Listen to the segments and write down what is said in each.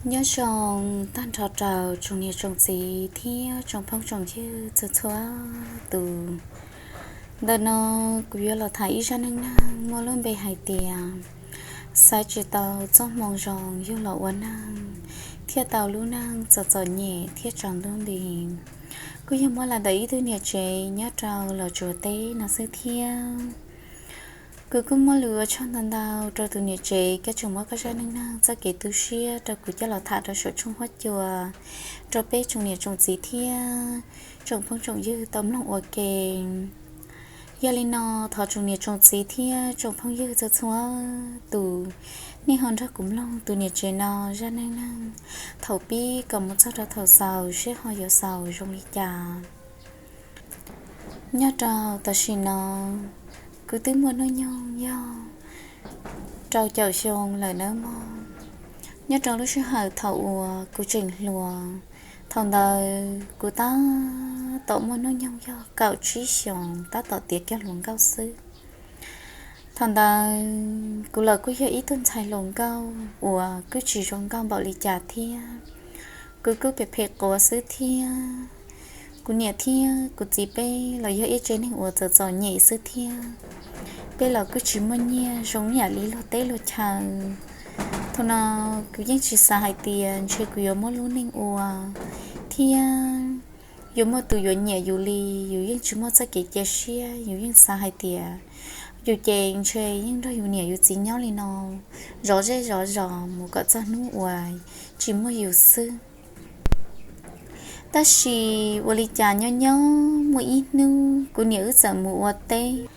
Nyob zoo tag nrho rau tsoom niam tsoom txiv thiab tsoom phooj tsoom ywg txhua txhua tus. Ntawm no kuv yuav los tham ib zaj neej neeg muaj lub npe hais tias xaiv tsis tau txoj hmoo zoo yug los ua neeg, thiaj tau lub neej txom txom nyem thiab tsaus ntuj nti. Kuj yog muaj los ntawm ib tug niam tsev nyob rau Los Tsuas teb no xwb thiab. Kuv kuj muaj lus ua tsaug ntau ntau rau tus niam tsev koj tseem muab koj zaj neej neeg txoj kev tu siab rau kuv coj los tham rau saum tshooj huab cua rau peb tsoom niam tsoom txiv thiab tsoom phooj tsoom ywg tau mloog ua ke. Yog li no, thov tsoom niam tsoom txiv thiab tsoom phooj ywg txhua txhua tus, nej ho nrog kuv mloog tus niam tsev no zaj neej neeg thaum pib kom mus txog rau thaum xaus seb ho yuav xaus zoo li cas. Nyob rau tam sim no, kuv twb muaj hnub nyoog yog rau caum xyoo lawm nawb mog. Nyob rau lub sij hawm thaum uas kuv tseem hluas, thaum ntawd kuv tab tom muaj hnub nyoog yog kaum tsib xyoos, tab tom tiav kiag hluas nkauj xwb. Thaum ntawd kuv los kuj yog ib tug ntxhais hluas nkauj uas kuj tsis zoo nkauj npaum li cas thiab, kuv kuj phem phem quav xwb thiab. Kuv niam thiab kuv txiv peb los yog ib tsev neeg uas txom txom nyem xwb thiab, peb los kuj tsis muaj nyiaj zoo ib yam li luag teb luag chaw. Thaum no kuv yeej tsis xav hais tias ntshe kuv yuav muaj lub neej ua thiab yuav muaj tus yuav nyiam yus li, yus yeej tsis muaj txoj kev cia siab, yus yeej xav hais tias yus ces ntshe yeej nrog yus niam yus txiv nyob li no zov zej zov zos mus kom txog hnub uas tsis muaj yus xwb. Tab sis ua li cas nyob nyob muaj ib hnub kuv niam wb txawm mus ua teb.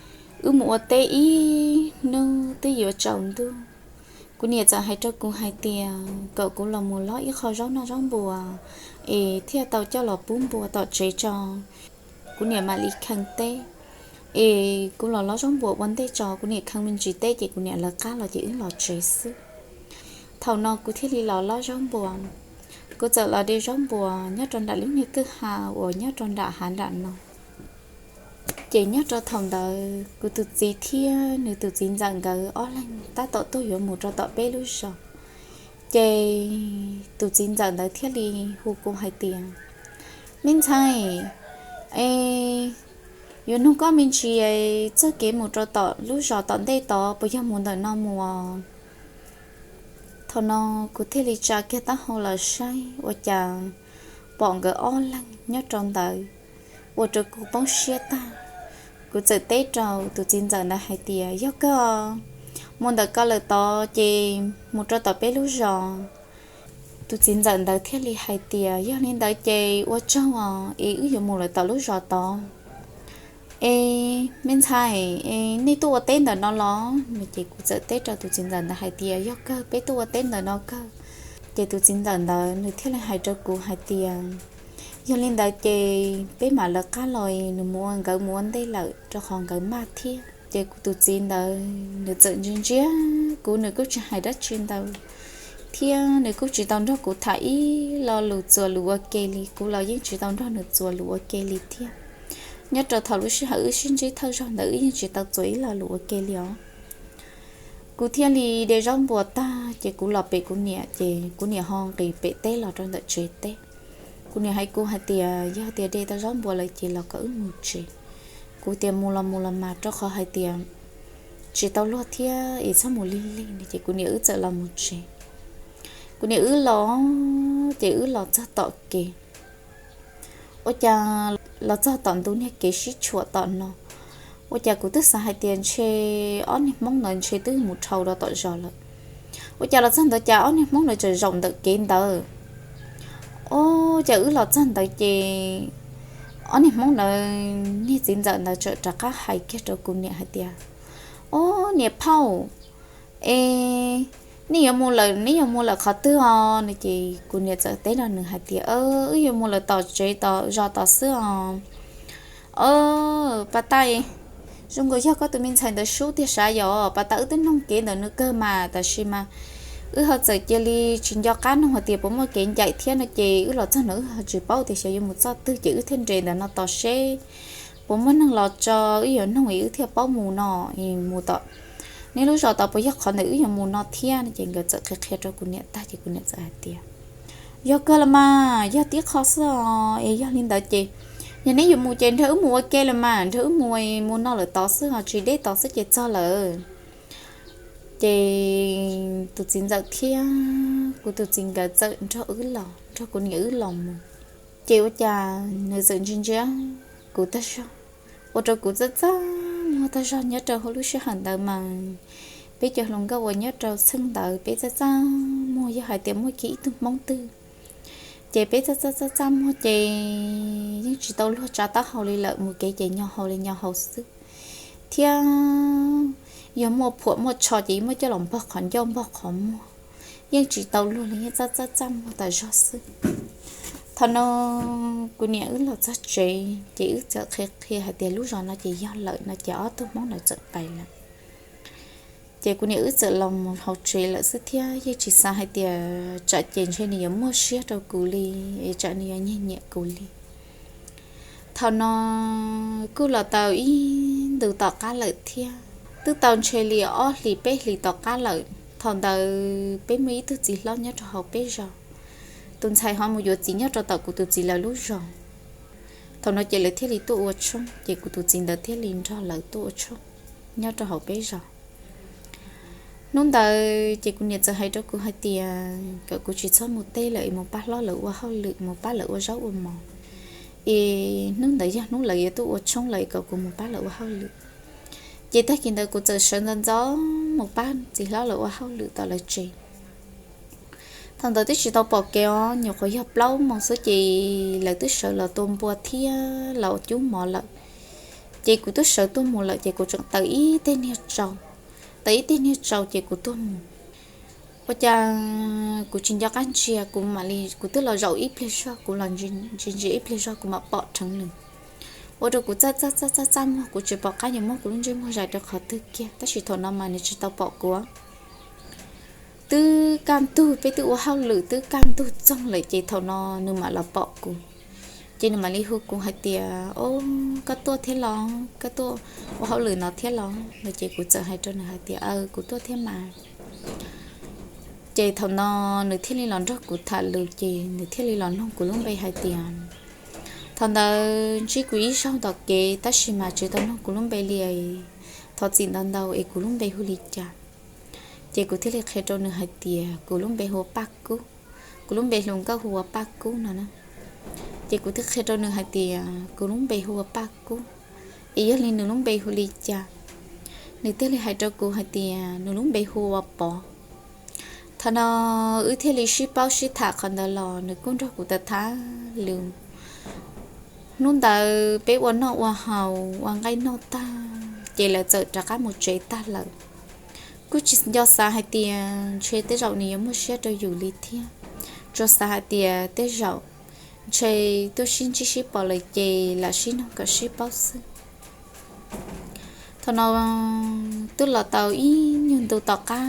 Wb mus ua teb ib hnub twb yuav tsaus ntuj, kuv niam txawm hais rau kuv hais tias kom kuv los mus lob ib qho zaub noj zaub npuas es thiaj tau coj los pub npua tom tsev tso, kuv niam mam li kheev teb. Es kuv los lob zaub npuas ua ntej tso, kuv niam kheev me ntsis teb ces kuv niam lawv qab los ces wb los tsev xwb. Thaum no kuv thiaj li los lob zaub npuas. Kuv txawm los de zaub npuas nyob rau nram lub niag kwj ha uas nyob rau nram hav nram no. Ces nyob rau thaum ntawd kuv tus txiv thiab nws tus txiv ntxawm nkawd ob leeg tab tom tuaj yuav mus rau tom peb lub zos. Ces tus txiv ntxawm ntawd thiaj li hu kuv hais tias, me ntxhais, es yuav nug koj me ntsis, txoj kev mus rau tom lub zos tom ntej tod puas yog mus ntawm no mus os? Thaum no kuv thiaj li tsa kiag taub hau los saib ua cas pom nkawd ob leeg nyob rau ntawd ua rau kuv poob siab tag. Kuv txawm teb rau tus txiv ntxawm ntawd hais tias, yog kawg, mus ntawm ko lawm tod ces mus rau tom peb lub zos. Tus txiv ntxawm ntawd thiaj li hais tias, yog li ntawd ces ua tsaug os, es wb yuav mus lawm tom lub zos tod. Es me ntxhais, es nej tuaj ua teb ntawm no los? Ces kuv txawm teb rau tus txiv ntxawm ntawd hais tias, yog kawg, peb tuaj ua teb ntawm no kawg. Ces tus txiv ntxawm ntawd nws thiaj li hais rau kuv hais tias, yog li ntawd ces peb mam lawv qab los, nws mus ua, nkawd mus ua ntej lawm rau qhov nkawd maj thiab. Ces kuv tus txiv ntawd nws txawm ntsia ntsia kuv, nws kuj tsis hais dab tsi ntau thiab nws kuj tsis tau nrog kuv tham ib lo lus txuas lus ua ke li, kuv los yeej tsis tau nrog nws txuas lus ua ke li thiab. Nyob rau thaum lub sij hawm wb sib ntsib thawj zaug ntawd wb yeej tsis tau txuas ib lo lus ua ke li os. Kuv thiaj li de zaub npuas tag ces kuv los pem kuv niam, ces kuv niam ho nqis pem teb los rau ntawm tsev teb. Kuv niam hais kuv hais tias yog tias de tau zaub npuas lawm ces los kom wb mus tsev. Kuv tias mus los mus los mas, rau qhov hais tias tsis tau luag thiab es txhob mus lig lig no, ces kuv niam wb txawm los mus tsev. Kuv niam wb los, ces wb los txog tom kev, ua cas los txog tom ntu niag kev sib tshuam tom no, ua cas kuv twb xav hais tias ntshe ob niag hmoob ntawd ntshe twb mus dhau rau tom zos lawm. Ua cas los txog ntawd cas ob niag hmoob ntawd tseem zaum ntawm kev ntawd. Ua cas wb los txog ntawd ces ob niag hmoob ntawd niag txiv ntxawm ntawd tseem rov qab hais kiag rau kuv niam hais tias, o, niam phauj, es nej yuav mus lawm, neb yuav mus lawm qhov twg os no? Ces kuv niam txawm teb rau nws hais tias, wb yuav mus lawm tom tsev tom zos tod xwb os. Pas tas, zoo nkaus yog koj tus me ntxhais ntawd sub tiag sav yom, pas tas wb twb noog kev ntawm nws kawg mas, tab sis mas wb ho txawm cia li tsis nco qab noog hais tias puas muaj kev ncaim thiab no, ces wb los txog no wb ho tsis paub tias xyov yuav mus txoj twg, ces wb thiaj nres ntawm no tos seb puas muaj neeg los tso, wb yuav noog es wb thiaj paub mus no. Mus tom neb lub zos tod puas yog qhov ntawm wb yuav mus no thiab no? Ces nkawd txawm qhia qhia rau kuv niam tag ces kuv niam txawm hais tias, Yog kawg los mas, yog tib qho xwb os. Es yog li ntawd ces yog neb yuav mus ces nrog wb mus ua ke los mas, nrog wb mus, mus no lawm tod xwb os, tsis deb tod xwb ces txog lawm. Ces tus txiv ntxawm thiab kuv tus txiv nkawd txawm nrog wb los, nrog kuv niam wb los mus. Ces ua cas nws txawm ntsia ntsia kuv tag zog, ua rau kuv txaj txaj muag tag zog. Nyob rau hauv lub sij hawm ntawd mas peb cov hluas nkauj uas nyob rau txheej ntawd peb txaj txaj muag, yog hais tias muaj kiag ib tug Hmoob twg ces peb txaj txaj txaj txaj muag ces yeej tsis tau luag tsa taub hau li lawm, mus kev ces nyo hau li nyo hau xwb. Thiab yog muaj phuam muaj tsho ces muab coj los npog qhov ncauj npog qhov muag, yeej tsis tau luag li, yeej txaj txaj txaj muag tas zog xwb. Thaum no kuv niam wb los txog tsev ces wb txawm qhia qhia hais tias lub zos no ces yog lawm no ces ob tug Hmoob ntawd txawm pais lawm. Ces kuv niam wb txawm los mus hauv tsev lawm xwb thiab yeej tsis xav hais tias tsam ces ntshe nws yuav muaj siab rau kuv li, es tsam nws yuav nyiag nyiam kuv li. Thaum no kuj los tau ib ntus tom qab lawm thiab, twb tau ntshe li ob hlis peb hlis tom qab lawm. Thaum ntawd peb muaj ib tug txiv hlob nyob rau hauv peb zos, tus ntxhais ho mus yuav txiv nyob rau tom kuv tus txiv lawv lub zos. Thaum no ces lawv thiaj li tuaj ua tshoob, ces kuv tus txiv ntawd thiaj li nrog lawv tuaj ua tshoob nyob rau hauv peb zos. Hnub ntawd ces kuv niam txawm hais rau kuv hais tias kom kuv tsis txhob mus teb lawm es mus pab hlob lawv ua hauj lwm, mus pab lawv ua zaub ua mov, es hnub ntawd yog hnub lawv yuav tuaj ua tshoob lawm es kom kuv mus pab lawv ua hauj lwm. Ces tag kis ntawd kuv txawm sawv ntxov ntxov mus pab txiv hlob lawv ua hauj lwm tom lawv tsev. Thaum ntawd twb tsis tau pom kev os, nyuam qhuav yog plaub moos xwb ces lawv twb sawv los tua npua thiab los cub mov lawm. Ces kuv twb sawv tuaj mus lawm ces kuv tseem taws ib teg niag tsau, taws ib teg niag tsau ces kuv tuaj mus. Ua cas kuv tsis nco qab ntsia, kuv mam li, kuv twb los zaum ib pliag zog, kuv los ntsia ntsia ib pliag zog kuv mam pom dheev nws. Ua rau kuv txaj txaj txaj txaj txaj muag, kuv tsis pom qab yuav muab kuv lub ntsej muag zais rau qhov twg kiag, tab sis thaum no mas nws tsis tau pom kuv. Twb kaj ntug, peb twb ua hauj lwm twb kaj ntug txoog lawm ces thaum no nws mam los pom kuv. Ces nws mam li hu kuv hais tias, O, koj tuaj thiab los? Koj tuaj ua hauj lwm no thiab los? No ces kuv txawm hais rau nws hais tias, Aw, kuv tuaj thiab mas. Ces thaum no nws thiaj li los nrog kuv tham lus ces nws thiaj li los nug kuv lub npe hais tias, thaum ntawd ntsib kuv ib zaug tom kev tab sis mas tsis tau nug kuv lub npe li, thov txim ntau ntau es kuv lub npe hu li cas? Ces kuv thiaj li qhia rau nws hais tias kuv lub npe hu ua Paj Kub, kuv lub npe hluas nkauj hu ua Paj Kub no na. Ces kuv thiaj qhia rau nws hais tias kuv lub npe hu ua Paj Kub, es yog li nws lub npe hu li cas? Nws thiaj li hais rau kuv hais tias nws lub npe hu ua Pov. Thaum no wb thiaj li sib paub sib tham qhov ntawd los nws kuj nrog kuv tham tham lus. Hnub ntawd peb ua noj ua haus ua nqaij noj tag ces lawv txawm rov qab mus tsev tag lawm. Kuj tsis nco xav hais tias ntshe tej zaum nws yuav muaj siab rau yus li thiab, tsuas xav hais tias tej zaum ntshe tuaj sib ntsib sib pom lawm ces lam sib nug kom sib paub xwb. Thaum no twb los tau ib nyuag ntu tom qab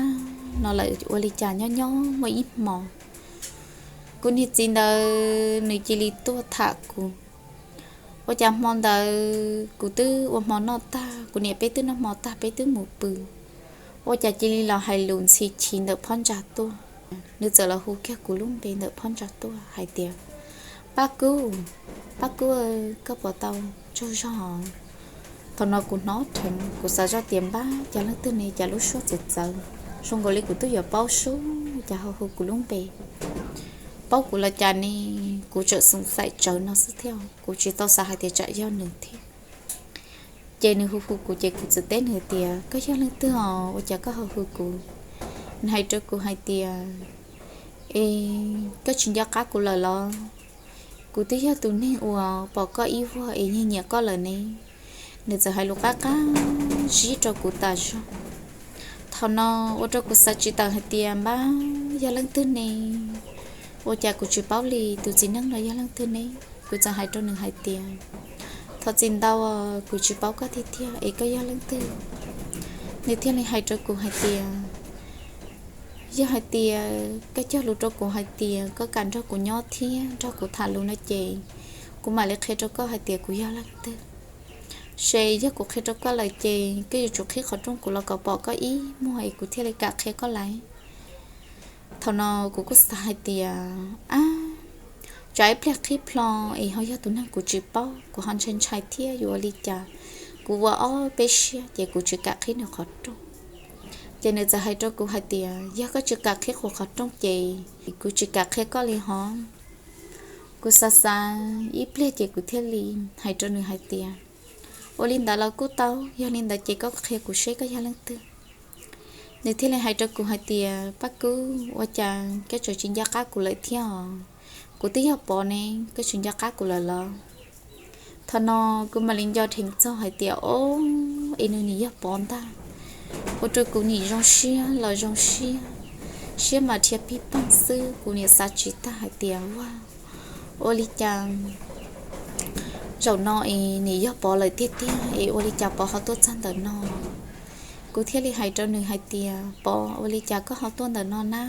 no lawm, ua li cas nyob nyob muaj ib hmo kuv niag txiv ntawd nws cia li tuaj tham kuv. Ua cas hmo ntawd kuv twb ua hmo noj tag, kuv niam peb twb noj hmo tag peb twb mus pw, ua cas cia li los hais lus ntxhi chiv ntawm phab ntsa tuaj. Nws txawm los hu kiag kuv lub npe ntawm phab ntsa tuaj hais tias, Paj Kub, Paj Kub, koj puas tau tsaug zog? Thaum no kuv hnov dheev, kuv xav zoj tias npab, cas leej twg ne cas lub suab txawv txawv, zoo nkaus li kuv twb yuav paub sub, cas ho hu kuv lub npe. Paub kuv los cas ne, kuv tseem xoom xaim tsawv no xwb thiab, kuv tsis tau xav hais tias tsam yog nws thiab. Ces nws hu hu kuv ces kuv txawm teb nws tias, Koj yog leej twg os, ua cas koj ho hu kuv? Nws hais rau kuv hais tias, E, koj tsis nco qab kuv lawm los? Kuv twb yog tus neeg uas pom koj ib vuag es nyiag nyiam koj lawm ne. Nws txawm hais lus qab qab zib rau kuv tas zog. Thaum no ua rau kuv xav tsis tawm hais tias npab, yog leej twg ne, ua cas kuv tsis paub li, tus txiv neej no yog leej twg ne? Kuv txawm hais rau nws hais tias, Thov txim ntau, kuv tsis paub koj tiag tiag es koj yog leej twg? Nws thiaj li hais rau kuv hais tias, Yog hais tias koj cog lus rau kuv hais tias koj kam nrog kuv nyob thiab nrog kuv tham lus no ces kuv mam li qhia rau koj hais tias kuv yog leej twg. Ces yog kuv qhia rau koj lawm ces koj yuav tsum qhib qhov rooj kuv los kom pom koj ib muag es kuv thiaj li kam qhia koj lawm. Thaum no kuv kuj xav hais tias, Ab, tsam ib pliag qhib plho es ho yog tus neeg kuv tsis paub, kuv ho ntshai ntshai thiab yuav ua li cas. Kuv ua ob peb siab ces kuv tsis kam qhib nws qhov rooj. Ces nws txawm hais rau kuv hais tias, yog koj tsis kam qhib kuv qhov rooj ces kuv tsis kam qhia koj li hov. Kuv xav xav ib pliag ces kuv thiaj li hais rau nws hais tias, ua li ntawd los kuj tau, yog li ntawd ces koj qhia kuv seb koj yog leej twg. Nws thiaj li hais rau kuv hais tias, Paj Kub, ua cas koj tseem tsis nco qab kuv lawm thiab os? Kuv twb yog Pov ne, koj tsis nco qab kuv lawm los? Thaum no kuv mam li nco dheev txog hais tias, o, es nws nim yog Pov ntag. Ua rau kuv nim zoo siab los zoo siab, siab mas dhia pig poog xwb, kuv nim xav tsis tag hais tias, ua, ua li cas zaum no es nim yog Pov lawm tiag tiag es ua li cas Pov ho tuaj txog ntawm no? Kuv thiaj li hais rau nws hais tias, Pov, ua li cas koj ho tuaj ntawm no na?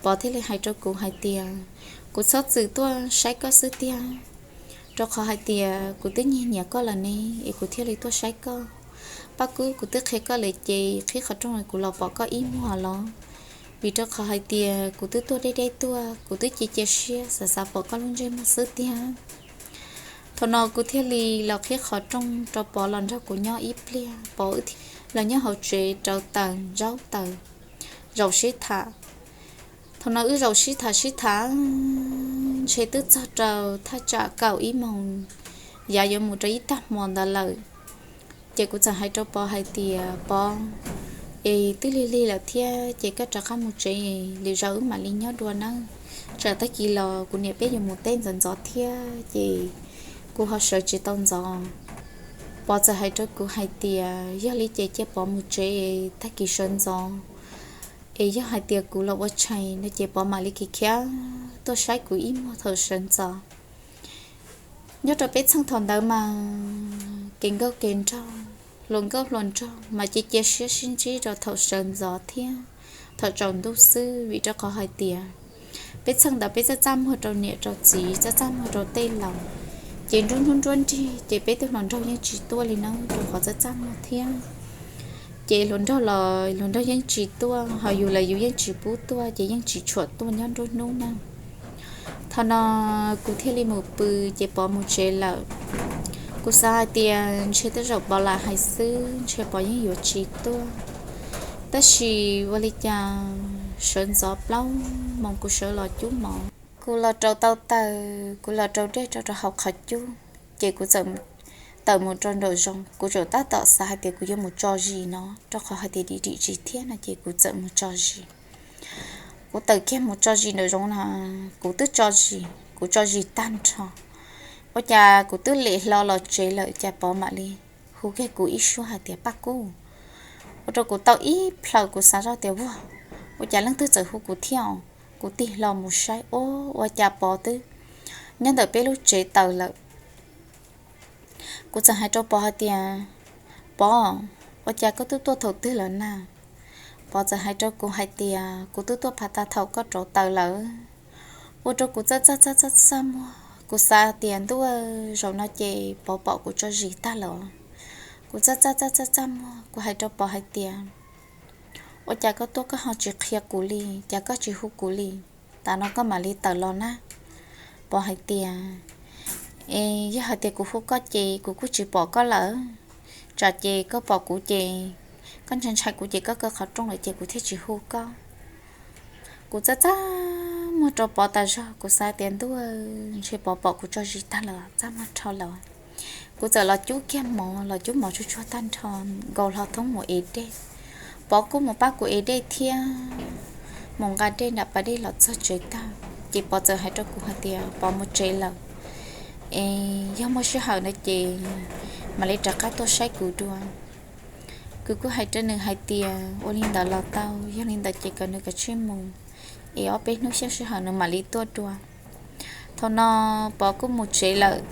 Pov thiaj li hais rau kuv hais tias, kuv txhob txwm tuaj saib koj xwb tiag, rau qhov hais tias kuv twb nyiag nyiam koj lawm ne, es kuv thiaj li tuaj saib koj. Paj Kub, kuv twb qhia koj lawm ces qhib qhov rooj kuv los pom koj ib muag los, vim rau qhov hais tias kuv twb tuaj deb deb tuaj, kuv twb cia cia siab xav xav pom koj lub ntsej muag xwb tiag. Thaum no kuv thiaj li los qhib qhov rooj rau Pov los nrog kuv nyob ib pliag, Pov wb thiaj los nyob hauv tsev rauv taws ntsaub taws, zaum sib tham. Thaum no wb zaum sib tham sib tham, ntshe twb txog rau thaj tsam kaum ib moos, yav yuav mus rau ib tag hmo ntawd lawm. Ces kuv txawm hais rau Pov hais tias, Pov, es twb lig lig lawm thiab ces koj rov qab mus tsev, lwm zaus wb mam li nyob dua nawb. Tsam tag kis los kuv niam peb yuav mus teb ntxov ntxov thiab ces kuv ho sawv tsis tau ntxov. Pov txawm hais rau kuv hais tias, yog li ces cia Pov mus tsev, tag kis sawv ntxov es yog hais tias kuv los ua tshais no ces Pov mam li khiav khiav tuaj saib kuv ib muag thaum sawv ntxov. Nyob rau peb txheej thaum ntawd mas kev nkauj kev nraug, hluas nkauj hluas nraug mas cia cia siab sib ntsib rau thaum sawv ntxov thiab thaum tsaus ntuj xwb, vim rau qhov hais tias peb txheej ntawd peb txaj txaj muag rau niam rau txiv, txaj txaj muag rau tej laus, ces nruab hnub nruab nrig ces peb tej hluas nraug yeej tsis tuaj li na, rau qhov txaj txaj muag thiab. Ces hluas nraug los hluas nraug yeej tsis tuaj, ho yus los yus yeej tsis pub tuaj, ces yeej tsis tshua tuaj nyob nruab hnub na. Thaum no kuv thiaj li mus pw, ces Pov mus tsev lawm. Kuv xav hais tias ntshe tej zaum Pov lam hais xwb, ntshe Pov yeej yuav tsis tuaj. Tab sis ua li cas sawv ntxov plaub moos kuv sawv los cub mov, kuv los rau tau taws, kuv los rau dej rau rau hauv qhov cub, ces kuv txawm tawm mus rau nraum zoov. Kuv tseem tab tom xav hais tias kuv yuav mus tso zis no, rau qhov hais tias dim dim tsis thiab no, ces kuv txawm mus tso zis. Kuv tawm kiag mus tso zis nraum zoov no, kuv twb tso zis, kuv tso zis tag nrho. Ua cas kuv twb lem hlo los tsev lawm, cas Pov mam li hu kiag kuv ib suab hais tias, Paj Kub. Ua rau kuv tau ib plhaw, kuv xav zoj tias, vag, ua cas leej twg txawm hu kuv thiab? Kuv tig hlo mus saib, o, ua cas Pov twb nyob ntawm peb lub tsev taws lawm. Kuv txawm hais rau Pov hais tias, Pov, ua cas koj twb tuaj thaum twg lawm na? Pov txawm hais rau kuv hais tias, kuv twb tuaj phav tas thaum koj rauv taws lawm. Ua rau kuv txaj txaj txaj txaj txaj muag, kuv xav tias, ntuj, zaum no ces Pov pom kuv tso zis tag lawm. Kuv txaj txaj txaj txaj txaj muag, kuv hais rau Pov hais tias, ua cas koj tuaj koj ho tsis qhia kuv li, cas koj tsis hu kuv li? Tav no koj mam li tawm los na. Pov hais tias, es yog hais tias kuv hu koj ces kuv kuj tsis pom koj lawm. Tsam ces koj pom kuv ces koj ntshai ntshai kuv ces koj kaw qhov rooj lawm ces kuv thiaj tsis hu koj. Kuv txaj txaj muag rau Pov tas zog, kuv xav tias, ntuj, ntshe Pov pom kuv tso zis tag lawm, txaj muag rho lawm. Kuv txawm los cub kiag mov, los cub mov tsuag tsuag tag nrho, nkaus hlo thoob mus ev dej. Pov kuj mus pab kuv ev dej thiab, mus nqa dej nram pas dej los txog tsev tag, ces Pov txawm hais rau kuv hais tias Pov mus tsev lawm, es yog muaj sij hawm no ces mam li rov qab tuaj saib kuv dua. Kuv kuj hais rau nws hais tias ua li ntawd los tau, yog li ntawd ces kom nws kav tsij mus, es ob peb hnub xyoo sij hawm nws mam li tuaj dua. Thaum no Pov kuj mus tsev lawm.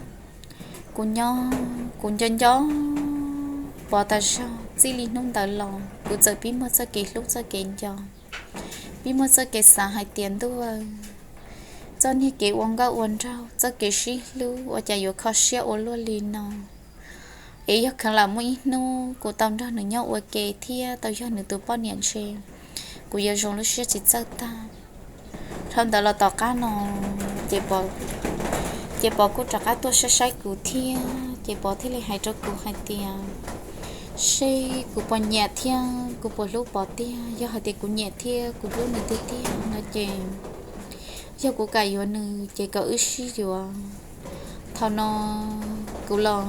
Kuv nyob, kuv nco nco Pov tas zog, txij li hnub ntawd los kuv txawm pib muaj txoj kev hlub txoj kev nco, pib muaj txoj kev xav hais tias ntuj, txoj niag kev ua nkauj ua nraug, txoj kev sib hlub ua cas yuav kho siab ua luaj li no. Es yog kheev lam muaj ib hnub kuv tau nrog nws nyob ua ke thiab tau yog nws tus poj niam ntshe kuv yuav zoo lub siab tsis txawj tag. Dhau ntawd los tom qab no ces Pov Ces Pov kuj rov qab tuaj saib saib kuv thiab, ces Pov thiaj li hais rau kuv hais tias, seb kuv puas nyiam thiab kuv puas hlub Pov tiag. Yog hais tias kuv nyiam thiab kuv hlub nws tiag tiag no ces, yog kuv kam yuav nws ces kom wb sib yuav. Thaum no kuv los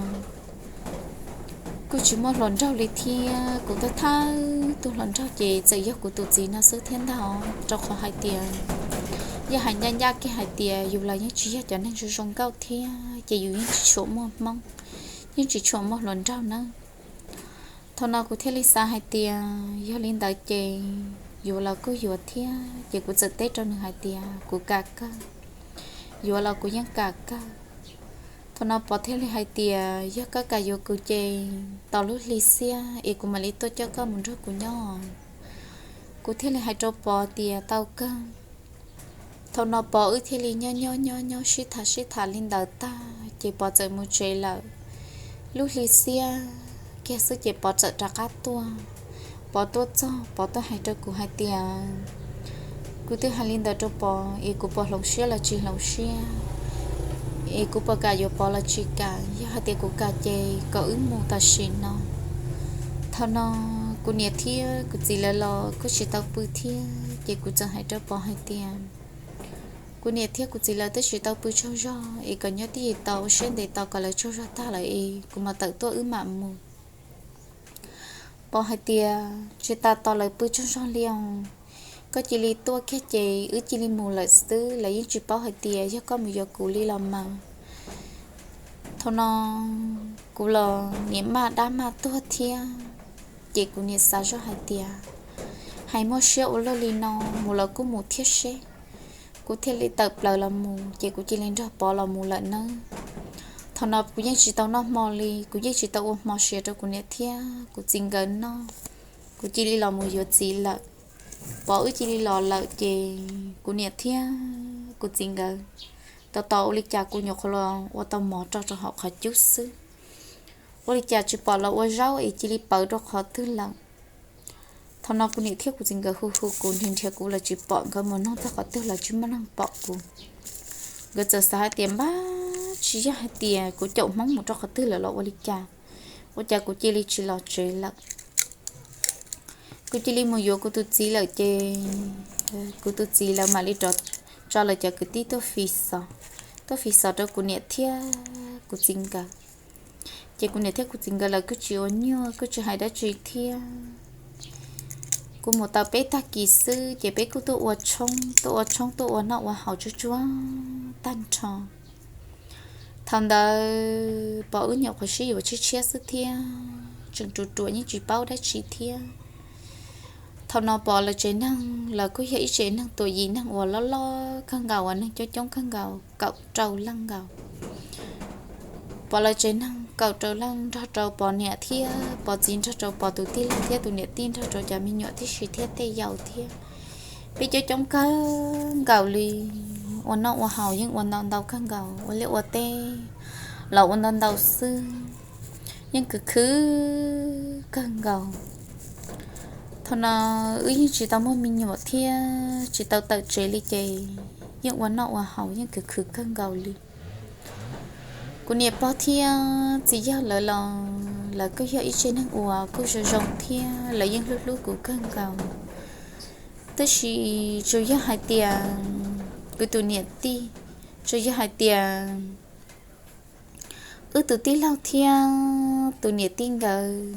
kuj tsis muaj hluas nraug li thiab, kuv thawj thawj tug hluas nraug ces txawm yog kuv tus txiv no xwb thiab ntag, rau qhov hais tias, yog hais ncaj ncaj kiag hais tias yus los yeej tsis yog cov neeg zoo zoo nkauj thiab, ces yus yeej tsis tshua muaj hmoob, yeej tsis tshua muaj hluas nraug nawb. Thaum no kuv thiaj li xav hais tias yog li ntawd ces yuav los kuj yuav thiab, ces kuv txawm teb rau nws hais tias kuv kam kawg, yuav los kuv yeej kam kawg. Thaum no Pov thiaj li hais tias yog koj kam yuav kuv ces tos lub hli xiab es kuv mam li tuaj coj koj mus nrog kuv nyob. Kuv thiaj li hais rau Pov tias tau kawg. Thaum no Pov wb thiaj li nyob nyob nyob nyob sib tham sib tham li ntawd tag ces Pov txawm mus tsev lawm. Lub hli xiab kiag xwb ces Pov txawm rov qab tuaj. Pov tuaj txog Pov tuaj hais rau kuv hais tias, kuv twb hais li ntawd rau Pov es kuv puas hloov siab los tsis hloov siab, es kuv puas kam yuav Pov los tsis kam. Yog hais tias kuv kam ces kom wb mus tam sim no. Thaum no kuv niam thiab kuv txiv lawv los kuj tsis tau pw thiab ces kuv txawm hais rau Pov hais tias, kuv niam thiab kuv txiv lawv twb tsis tau pw tsaug zog es kom nyob tib yim tos ua siab ntev tos kom lawv tsaug zog tag lawm es kuv mam tawm tuaj wb mam mus. Pov hais tias tsis tas tos lawv pw tsaug zog li os, koj cia li tuaj kiag ces wb cia li mus lawm xwb, lawv yeej tsis paub hais tias yog koj mus yuav kuv li los mas. Thaum no kuv los niam maj dab maj tuag thiab, ces kuv niam xav zoj hais tias, hais muaj siab ua luaj li no, mus los kuj mus thiab seb. Kuv thiaj li tawm plaws los mus ces kuv cia li nrog Pov los mus lawm nawb. Thaum no kuv yeej tsis tau noj hmo li, kuv yeej tsis tau ua hmo siav rau kuv niam thiab kuv txiv nkawd noj. Kuv cia li los mus yuav txiv lawm. Pov wb cia li los lawm ces kuv niam thiab kuv txiv nkawd tos tos ua li cas kuv nyuam qhuav los ua tau mov rau rau hauv qhov cub xwb. Ua li cas tsis pom los ua zaub es cia li pawv rau qhov twg lawm. Thaum no kuv niam thiab kuv txiv nkawd hu hu kuv nrhiav nrhiav kuv los tsis pom, nkawd mus noog txog qhov twg los tsis muaj neeg pom kuv. Nkawd txawm xav hais tias npab tsis yog hais tias kuv caum hmoob mus rau qhov twg lawm los ua li cas, ua cas kuv cia li tsis los tsev lawm. Kuv cia li mus yuav kuv tus txiv lawm ces kuv tus txiv lawv mam li rov tso lawv cov kwv tij tuaj fi xov, tuaj fi xov rau kuv niam thiab kuv txiv nkawd. Ces kuv niam thiab kuv txiv nkawd lawv kuj tsis ua nyuaj kuj tsis hais dab tsi thiab. Kuv mus tau peb tag kis xwb ces peb kuj tuaj ua tshoob, tuaj ua tshoob tuaj ua noj ua haus tsuag tsuag tag nrho. Thaum ntawd Pov wb nyuam qhuav sib yuav tshiab tshiab xwb thiab, tseem ruam ruam yeej tsis paub dab tsi thiab. Thaum no Pov lawv tsev neeg los kuj yog ib tsev neeg tuam yim neeg uas loj loj kawg nkaus uas neeg coob coob kawg nkaus, kaum rau leej nkaus. Pov lawv tsev neeg kaum rau leej nrog rau Pov niam thiab Pov txiv nrog rau Pov tus tij laug thiab tus niam tij nrog rau cov me nyuam tib si thiab tej yaus thiab. Peb coob coob kawg nkaus li, ua noj ua haus yeej ua ntau ntau kawg nkaus, ua liaj ua teb los ua ntau ntau xwb, yeej khwv khwv kawg nkaus. Thaum no wb yeej tsis tau muaj me nyuam thiab tsis tau tawm tsev li ces yeej ua noj ua haus yeej khwv khwv kawg nkaus li. Kuv niam pog thiab txiv yawg lawv los lawv kuj yog ib tsev neeg uas kuj zoo zoo thiab lawv yeej hlub hlub kuv kawg nkaus. Tab sis tsuas yog hais tias kuv tus niam tij, tsuas yog hais tias wb tus tij laug thiab tus niam tij nkawd,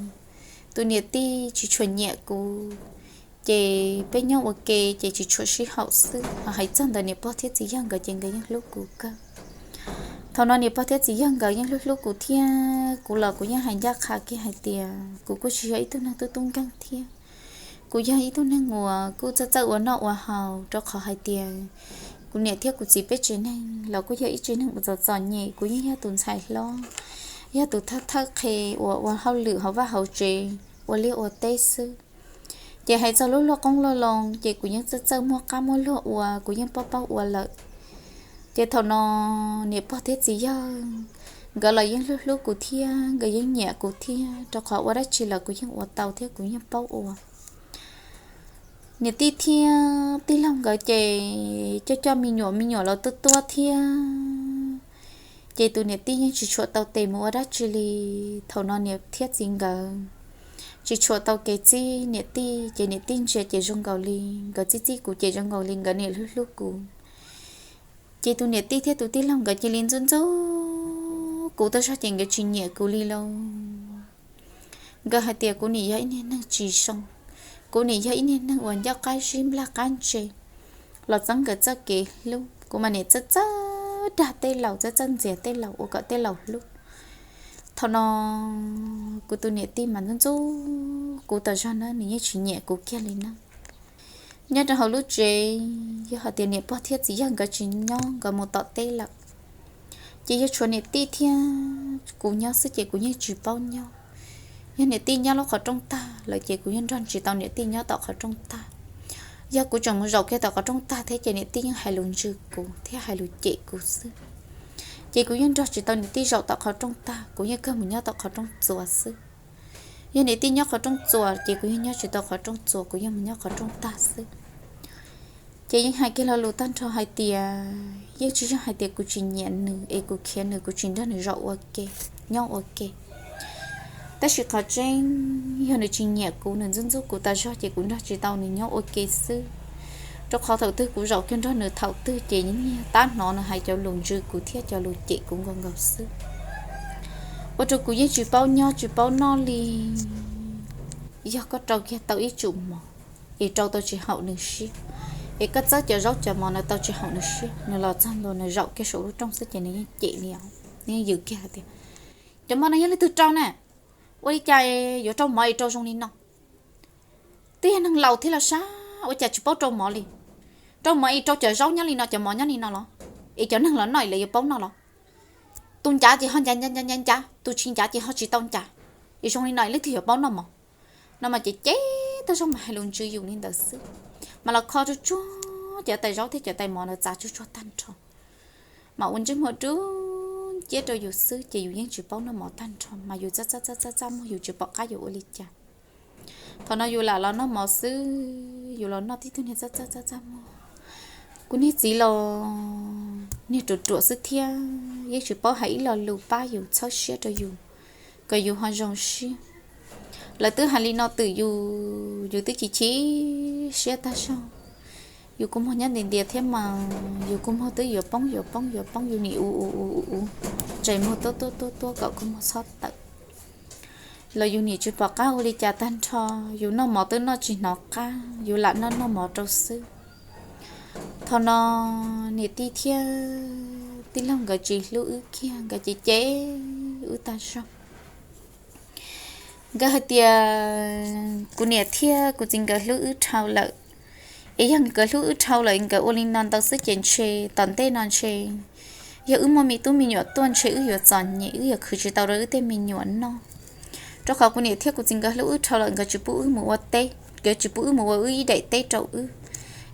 tus niam tij tsis tshua nyiam kuv, ces peb nyob ua ke ces tsis tshua sib haum xwb. Ho hais txog ntawm niam pog thiab txiv yawg nkawd ces nkawd yeej hlub kuv kawg. Thaum no niam pog thiab txiv yawg nkawd yeej hlub hlub kuv thiab kuv los kuv yeej hais ncaj qha kiag hais tias kuv kuj tsis yog ib tug neeg tub tub nkeeg thiab. Kuv yog ib tug neeg uas kuj txawj txawj ua noj ua haus rau qhov hais tias kuv niam thiab kuv txiv peb tsev neeg los kuj yog ib tsev neeg uas txom txom nyem, kuv yeej yog tus ntxhais hlob, yog tus thawj thawj qhe uas ua hauj lwm hauv vaj hauv tsev, ua liaj ua teb xwb. Ces hais txog lub luag qoob luag loo ces kuv yeej txawj txawj muaj qab muaj luag ua, kuv yeej paub paub ua lawm. Ces thaum no niam pog thiab txiv yawg nkawd los yeej hlub hlub kuv thiab nkawd yeej nyiam kuv thiab, rau qhov ua dab tsi los kuv yeej ua tau thiab kuv yeej paub ua. Niam tij thiab tij laug nkawd ces coj coj me nyuam me nyuam los tuaj tuaj thiab. Ces tus niam tij yeej tsis tshuam tau tes mus ua dab tsi li. Thaum no niam thiab txiv nkawd tsis tshuam tau kev txib niam tij, ces niam tij ntsia ces zoo nkaus li, nkawd txib txib kuv ces zoo nkaus li nkawd niam hlub hlub kuv. Ces tus niam tij thiab tus tij laug nkawd cia li ntxub ntxub kuv tag zog ces nkawd tsis nyiam kuv li lauj. Nkawd hais tias kuv nim yog ib niag neeg tsis zoo, kuv nim yog ib niag neeg uas ncaj qab zib nplag qab ntse, los txeeb nkawd txoj kev hlub. Kuv mas nim txawj txawj dag tej laus, txawj txawj ntxias tej laus ua kom tej laus hlub. Thaum no kuv tus niam tij mas ntxub ntxub kuv tas zog na, nws yeej tsis nyiam kuv kiag li na. Nyob rau hauv lub tsev, yog hais tias niam pog thiab txiv yawg nkawd tsis nyob, nkawd mus tom teb lawm, ces yog tshuav niam tij thiab kuv nyob xwb ces kuv yeej tsis paub nyob. Yog niam tij nyob lub qhov rooj tag lawm ces kuv yeej nrog tsis tau niam tij nyob tom qhov rooj tag. Yog kuv tseem mus zaum kiag tom qhov rooj tag thiab ces niam tij yeej hais lus ntsws kuv thiab hais lus cem kuv xwb. Ces kuv yeej nrog tsis tau niam tij zaum tom qhov rooj tag, kuv yeej kawg mus nyob tom qhov rooj txuas xwb. Yog niam tij nyob qhov rooj txuas ces kuv yeej nyob tsis tau qhov rooj txuas, kuv yeej mus nyob qhov rooj tag xwb. Ces yeej hais kiag lo lus tag nrho hais tias yeej tsis yog hais tias kuv tsis nyiam nws es kuv khiav nws, kuv tsis nrog nws zaum ua ke, nyob ua ke. Tab sis qhov tseeb yog nws tsis nyiam kuv, nws ntxub ntxub kuv tas zog ces kuv nrog tsis tau nws nyob ua ke xwb. Rau qhov thaum twg kuv zaum kiag nrog nws thaum twg ces yeej tab hnov nws hais cov lus ntsws kuv thiab cov lus cem kuv nkaus nkaus xwb. Ua rau kuv yeej tsis paub nyob tsis paub noj li. Yog koj rau kiag tau ib tsum mov es rau tau tsis haum nws siab, es koj txawb cov zaub cov mov no tau tsis haum nws siab, nws los txog ntua nws zaum kiag saum lub rooj xwb ces nws yeej cem li os, nws yeej yws kiag hais tias, cov mov no yog leej twg rau na? Ua li cas yuav rau mov es rau zoo li no? Twb yog neeg laus thiab los sab, ua cas tsis paub rau mov li? Rau mov es rau cov zaub nyob li no, cov mov nyob li no los? Es cov neeg los noj es lawv yuav paub noj los? Tus ncav ces ho ncav ncav ncav ncav, tus tsis ncav ces ho tsis tau ncav. Es zoo li no es leej twg yuav paub noj mov? No mas ces cem tag zog mas hais lus ntsws yus li ntawd xwb. Mas los kho tsuag tsuag cov tais zaub thiab cov tais mov ntawd txav tsuag tsuag tag nrho, mas ua ntsej muag dub nciab rau yus xwb ces yus yeej tsis paub noj mov tag nrho, mas yus txaj txaj txaj txaj muag yus tsis pom qab yuav ua li cas. Thaum no yus lam los noj mov xwb, yus los noj tib tug niag txaj txaj txaj txaj muag. Kuv niag txiv los niag ruam ruam xwb thiab, yeej tsis paub hais ib lo lus pab yus txhawb siab rau yus, kom yus ho zoo siab. Lawv twb hais li no twm yus, yus twb chim chim siab tag zog. Yus kua muag nyob ntias ntias thiab mas yus kua muag twb yuav poob yuav poob yuav poob, yus nim ua ua ua ua ua, ntsais muag tuab tuab tuab tuab kom kua muag txhob tawm. Los yus nim tsis pom qab ua li cas tag nrho, yus noj mov twb noj tsis hnov qab, yus lam noj noj mov rau xwb. Thaum no niam tij thiab tij laug nkawd tsis hlub wb kiag, nkawd cem cem wb tag zog. Nkawd hais tias kuv niam thiab kuv txiv nkawd hlub wb dhau lawm, es yog nkawd hlub wb dhau lawm nkawd ua li no ntau xwb ces ntshe tom ntej no ntshe yog wb muaj me tub me nyuam tuaj ntshe wb yuav txom nyem, wb yuav khwv tsis tau rau wb tej me nyuam noj. Rau qhov kuv niam thiab kuv txiv nkawd hlub wb dhau lawm nkawd tsis pub wb mus ua teb, nkawd tsis pub wb mus ua wb ib daim teb rau wb.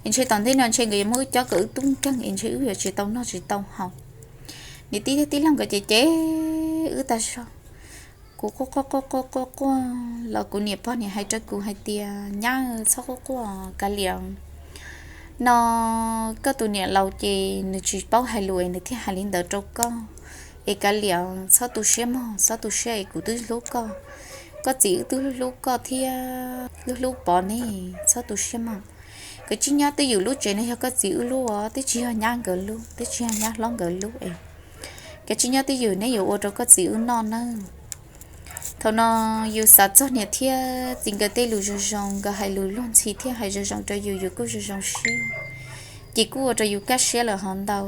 Es ntshe tom ntej no ntshe nkawd yuav muab wb cob kom wb tub nkeeg es ntshe wb yuav tsis tau noj tsis tau haus. Niam tij thiab tij laug nkawd cem cem wb tag zog. Kuv quaj quaj quaj quaj quaj quaj los kuv niam pog niam hais rau kuv hais tias, nyab, txhob quaj quaj, kav liam, no koj tus niam laus ces nws tsis paub hais lus es nws thiaj hais li ntawd rau koj. Es kav liam, txhob tu siab mog, txhob tu siab es kuv twb hlub koj, koj txiv wb twb hlub hlub koj thiab hlub hlub pov ne, txhob tu siab mog. Kav tsij nyob twj ywm, lub tsev no yog koj txiv wb lub os, twb tsis yog nyab nkawd lub, twb tsis yog nyab hlob nkawd lub es kav tsij nyob twj ywm, neb yuav ua rau koj txiv wb noj nawb. Thaum no yus xav txog niam thiab txiv nkawd tej lus zoo zoo, nkawd hais lus luag ntxhi thiab hais zoo zoo rau yus, yus kuj zoo zoo siab, ces kuj ua rau yus kaj siab lawm hov ntau,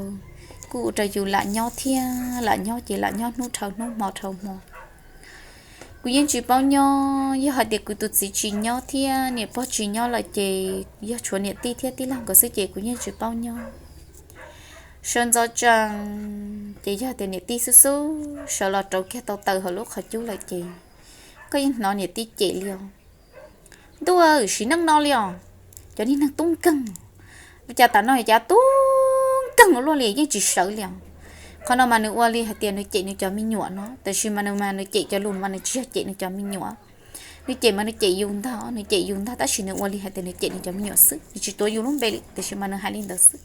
kuj ua rau yus lam nyob thiab lam nyob ces lam nyob hnub dhau hnub hmo dhau hmo. Kuv yeej tsis paub nyob, yog hais tias kuv tus txiv tsis nyob thiab niam pog tsis nyob lawm ces yog tshuav niam tij thiab tij laug nkawd xwb ces kuv yeej tsis paub nyob. Sawv ntxov tsees ces yog tias niam tij xub xub sawv los rauv kiag tau taws hauv lub qhov cub lawm ces koj yeej hnov niam tij cem li os. Ntuj, sim neej no li os, cov niag neeg tub nkeeg, ua cas tam no cas tub nkeeg ua luaj li yeej tsis sawv li os. Qhov no mas nws ua li hais tias nws cem nws cov me nyuam no, tab sis mas nws mas nws cem cov lus mas nws tsis yog cem nws cov me nyuam. Nws cem mas nws cem yus ntag, nws cem yus ntag tab sis nws ua li hais tias nws cem nws cov me nyuam xwb, nws tsis tuav yus lub npe li, tab sis mas nws hais li ntawd xwb.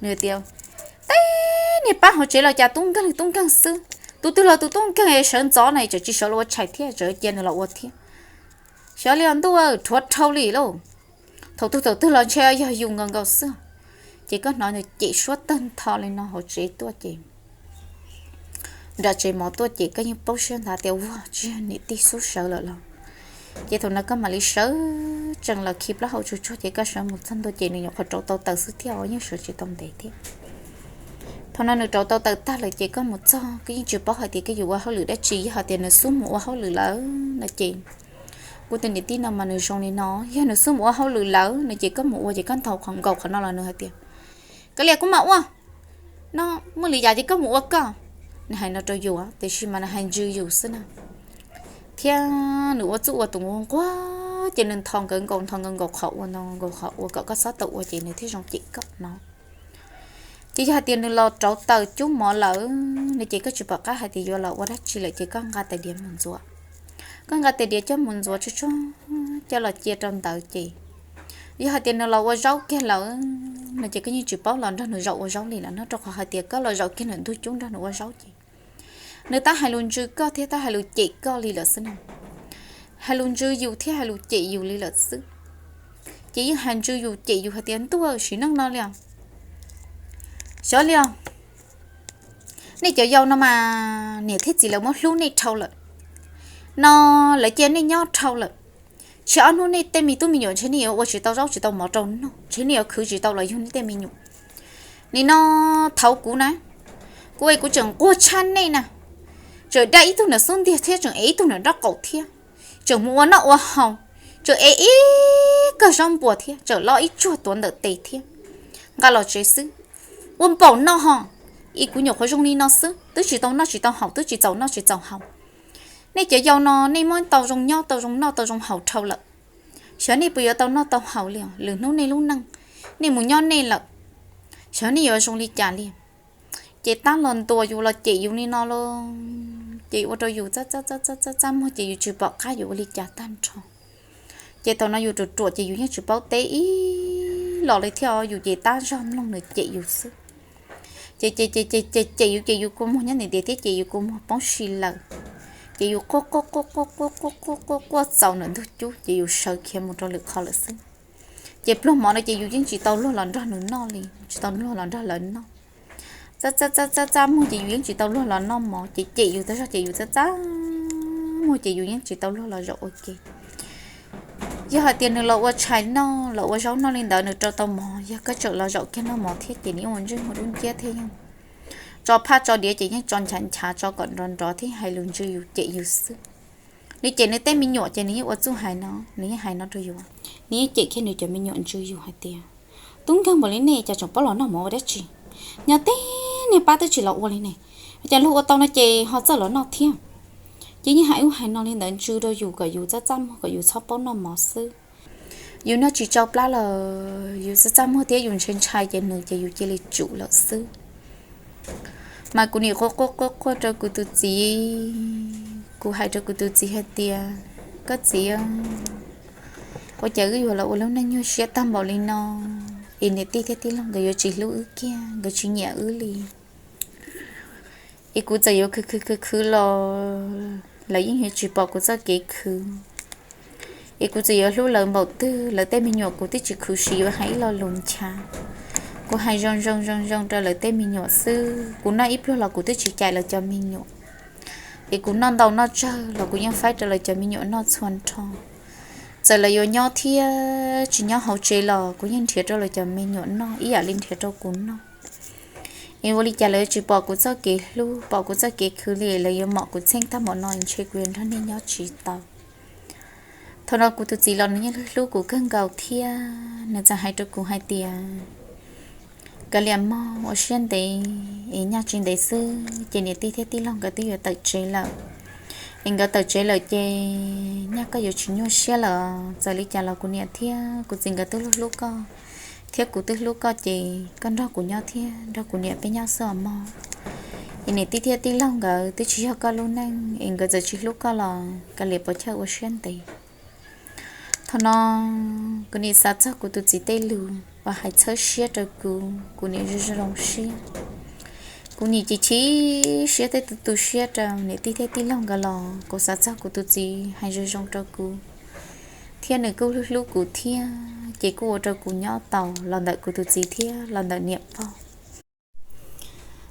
Nws tias, teb Pab hauv tsev los cas tub nkeeg li tub nkeeg xwb, tus twg los tus tub nkeeg es sawv ntxov no tseem tsis sawv los ua tshais thiab, tseem cia nws los ua thiab. Xyov li os ntuj, rhuav dhau li lauj. Thaum twg thaum twg los ntshe yog yus nkaus nkaus xwb. Ces koj hnov nws cem suab tawg ntho li no hauv tsev tuaj ces nram tsev mov tuaj ces koj yeej paub siab nthav tias ua tsis yog niam tij xub sawv lawm los. Ces thaum no koj mam li sawv tsees los khi plaub hau tsuag tsuag ces koj sawv mus txog ntua ces nws nyuam qhuav rauv tau taws xwb thiab os, yeej sawv tsis tau ntev thiab. Thaum no nws rauv tau taws tag lawm ces koj mus txog koj yeej tsis paub hais tias koj yuav ua hauj lwm dab tsi, yog hais tias nws xub mus ua hauj lwm lawm no ces, kuv tus niam tij no mas nws zoo li no, yog nws xub mus ua hauj lwm lawm no ces koj mus ua ces koj nthos qhov nkaus qhov no los nws hais tias, kav liam kuv mam ua, no muaj li yam ces koj mus ua koj. Nws hais no rau yus tiam sis mas nws hais ntsws yus xwb na. Thiab nws ua txuj ua tus nquag ces nws nthos nkawd nkaus nthos nkawd nkaus qhov ua no nkaus qhov ua kom koj txhob tau ua ces nws thiaj zoo cem koj no. Ces yog hais tias nws los rauv taws cub mov lawm no ces koj tsis pom qab hais tias yuav los ua dab tsi lawm ces koj nqa tais diav mus ntxuav. Koj nqa tais diav coj mus ntxuav tsuag tsuag coj los cia rau ntawd ces yog hais tias nws los ua zaub kiag lawm no ces koj yeej tsis paub los nrog nws zaum ua zaub li lawm no, rau qhov hais tias koj los zaum kiag nram ntug cub nrog nws ua zaub ces nws tab hais lus ntsws koj thiab tab hais lus cem koj li lawm xwb na. Hais lus ntsws yus thiab hais lus cem yus li lawm xwb. Ces yeej hais ntsws yus cem yus hais tias ntuj, sim neej no li os, xyov li os, nej cov yau no mas niam thiab txiv lawv muab hlub nej dhau lawm no, lawv cia nej nyob dhau lawm. Tsam ob hnub nej tej me tub me nyuam ntshe nej yuav ua tsis tau zaub tsis tau mov rau noj, ntshe nej yuav khwv tsis tau los yug nej tej me nyuam. Nim no thaum kuv na, kuv es kuv tseem nquag tshaj nej na, tseem daj ib tug nram xub ntiag thiab tseem ev ib tug nram nraub qaum thiab, tseem mus ua noj ua haus, tseem ev ib kawm zaub npua thiab tseem lob ib tsuag tuav ntawm tes thiab nqa los tsev xwb. Ua npaum no ho, es kuv nyuam qhuav zoo li no xwb twb tsis tau noj tsis tau haus twb tsis txaus noj tsis txaus haus. Nej cov yau no nej muab tau zoo nyob tau zoo noj tau zoo haus dhau lawm, xyov nej puas yuav tau noj tau haus li os, lwm hnub nej lub neej, nej mus nyob nej lawm, xyov nej yuav zoo li cas li. Ces tab los ntuas yus los cem yus li no los ces ua rau yus txaj txaj txaj txaj txaj muag ces yus tsis pom qab yuav ua li cas tag nrho. Ces thaum no yus ruam ruam ces yus yeej tsis paub teb ib los li thiab, yus ces tab zog mloog nws cem yus xwb. Ces ces ces ces ces cem yus ces yus kua muag nyob ntim ntiav thiab ces yus kua muag poob si lawm. Ces yus quaj quaj quaj quaj quaj quaj quaj quaj txaus ntawm ntug cub ces yus sawv khiav mus rau lwm qhov lawm xwb. Ces pluag mov no ces yus yeej tsis tau luag los nrog nws noj li, tsis tau luag los nrog lawv noj. Txaj txaj txaj txaj muag ces yus yeej tsis tau luag los noj mov ces cem yus tag zog ces yus txaj txaj muag ces yus yeej tsis tau luag los zaum ua ke. Yog hais tias nws los ua tshais noj los ua zaub noj li ntawd nws rau tau mov, yog koj tseem los zaum kiag noj mov thiab ces nws yeej ua ntsej muag dub nciab thiab yeej tso phaj tso diav ces yeej tso nchav nchav tso kom nrov nrov thiab hais lus ntsws yus cem yus xwb. Nws cem nws tej me nyuam ces nws yeej ua txuj hais no, nws yeej hais no rau yus, nws yeej cem kiag nws cov me nyuam ntsws yus hais tias, tub nkeeg npaum li nej cas tseem paub los noj mov ua dab tsi? Nyob teb niag pab twb tsis los ua li ne, cas luag ua tau no ces ho txawj los noj thiab. Ces yeej hais ub hais no li ntawd ntsws rau yus kom yus txaj txaj muag kom yus txhob paub noj mov xwb. Yus noj tsis tsau plab los yus txaj txaj muag thiab yus ntshai ntshai ces nws ces yus cia li tsum lawm xwb. Mas kuv nim quaj quaj quaj quaj rau kuv tus txiv, kuv hais rau kuv tus txiv hais tias, koj txiv, ua cas wb yuav los ua lub neej nyuaj siab tag npaum li no, es niam tij thiab tij laug nkawd yuav tsis hlub wb kiag, nkawd tsis nyiam wb li. Es kuv txawm yuav khwv khwv khwv khwv los lawv yeej yuav tsis pom kuv txoj kev khwv. Es kuv txawm yuav hlub lawv npaum twg lawv tej me nyuam kuv twb tsis khuv xim yuav hais ib lo lus ncha. Kuv hais zoo zoo zoo zoo rau lawv tej me nyuam xwb, kuv noj ib pluag los kuv twb tsis cais lawv cov me nyuam. Es kuv noj ntau noj tsawg los kuv yeej faib rau lawv cov me nyuam noj txhua nrho. Txawm lawv yuav nyob thiab tsis nyob hauv tsev los kuv yeej nrhiav rau lawv cov me nyuam noj ib yam li nrhiav rau kuv noj. Es ua li cas lawv tsis pom kuv txoj kev hlub, pom kuv txoj kev khwv li, lawv yuav mom kuv txheej tag npaum no ntshe kuv yuav nrog nej nyob tsis tau. Thaum no kuv tus txiv los nws yeej hlub kuv kawg nkaus thiab nws txawm hais rau kuv hais tias, kav liam mog, ua siab ntev es nyaj tsis ntev xwb ces niam tij thiab tij laug nkawd twb yuav tawm tsev lawm. Es nkawd tawm tsev lawm ces nyaj koj yuav tsis nyuaj siab lawm. Txawm li cas los kuv niam thiab kuv txiv nkawd twb hlub hlub koj, thiab kuv twb hlub koj ces koj nrog kuv nyob thiab nrog kuv niam peb nyob xwb os mog. Es niam tij thiab tij laug nkawd twb tsis yog koj lub neej es nkawd txawm tsis hlub koj los kav liam pov chawj ua siab ntev. Thaum no kuv nim xav txog kuv tus txiv tej lus uas hais txhawb siab rau kuv, kuv nim zoo zoo siab. Kuv nim chim chim siab thiab tu tu siab rau niam tij thiab tij laug nkawd los kuv xav txog kuv tus txiv hais zoo zoo rau kuv, thiab nws kuj hlub hlub kuv thiab, ces kuj ua rau kuv nyob tau los ntawm kuv tus txiv thiab los ntawm niam pog.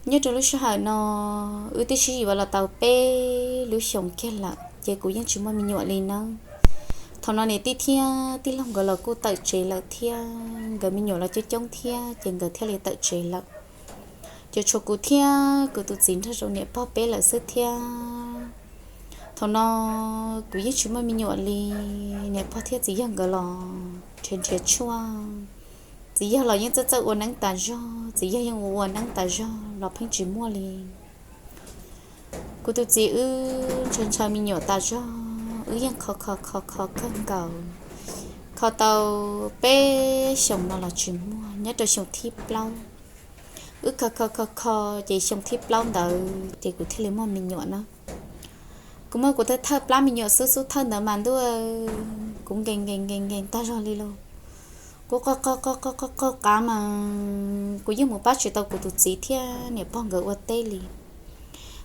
Nyob rau lub sij hawm no, wb twb sib yuav los tau peb lub xyoos kiag lawm ces kuv yeej tsis muaj me nyuam li nawb. Thaum no niam tij thiab tij laug nkawd los kuj tawm tsev lawm thiab, nkawd me nyuam los coob coob thiab ces nkawd thiaj li tawm tsev lawm. Ces tshuav kuv thiab kuv tus txiv nrog rau niam pog peb lawm xwb thiab. Thaum no kuv yeej tsis muaj me nyuam li, niam pog thiab txiv yawg nkawd los nrhiav nrhiav tshuaj. Txiv yawg los yeej txawj txawj ua neeb tas zog, txiv yawg yeej ua ua neeb tas zog los pheej tsis muaj li. Kuv tus txiv wb ntshaw ntshaw me nyuam tas zog, wb yeej kho kho kho kho kawg nkaus, kho tau peb xyoos no los tsis muaj, nyob rau xyoo thib plaub. Wb kho kho kho kho ces xyoo thib plaub ntawd ces kuv thiaj li muaj me nyuam na. Kuv muaj kuv thawj thawj plab me nyuam xub xub thawj ntawd mas ntuj, kuv nkees nkees nkees nkees tag zog li lauj. Kuv qaug qaug qaug qaug qaug qaug qab mas kuv yeej mus pab tsis tau kuv tus txiv thiab niam pog nkawd ua teb li.